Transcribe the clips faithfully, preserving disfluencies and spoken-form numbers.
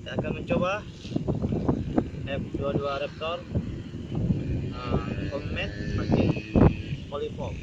Kita akan mencoba F dua dua Raptor, ah, Comet pakai polyfoam.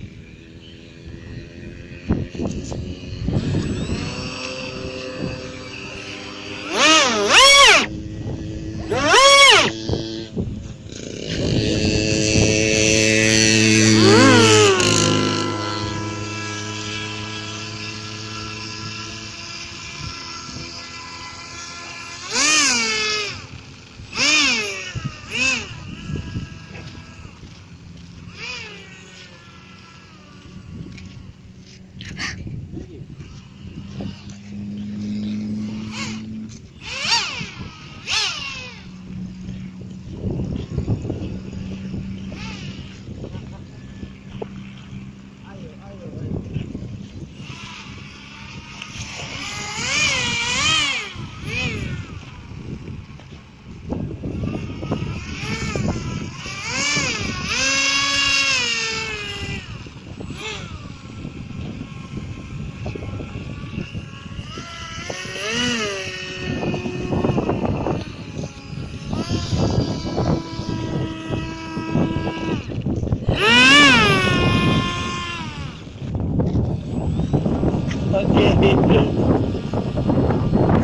Oke.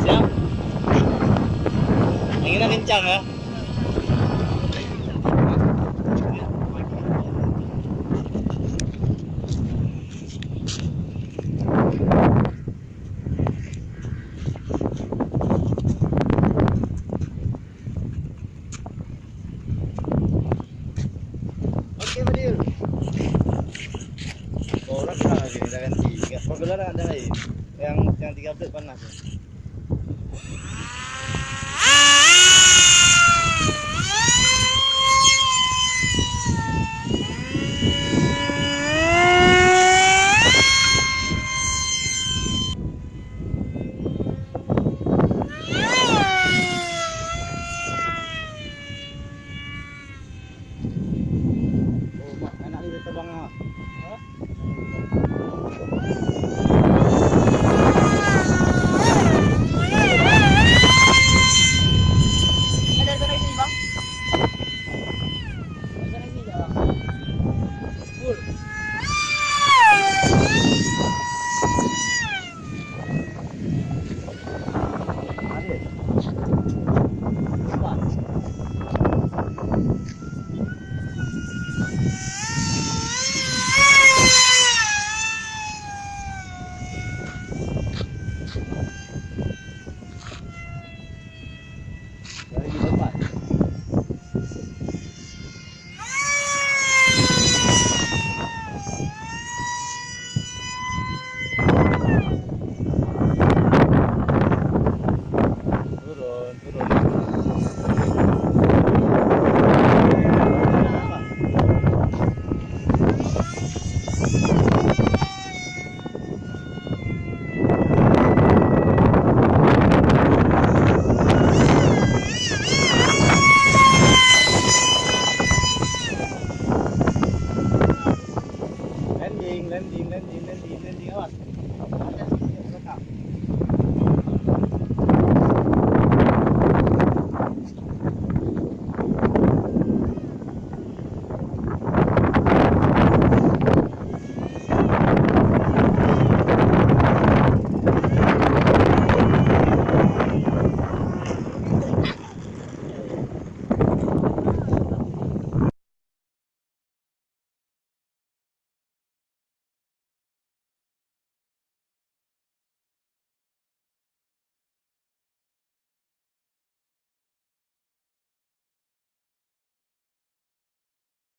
Siap. Anginnya kencang ya. Oke, Fadil. Oh, rasa lagi dah ganti. Enggak, penggelar ada lain. Yang, yang tiga belas panas. Oh, mak, anak ni terbang ah. Ha? Ada sana sini, Bang. Ada sana sini, Bang. Full. Ada. Empat. Dari empat. Turun, turun. Landing, landing, landing, landing, landing, awas.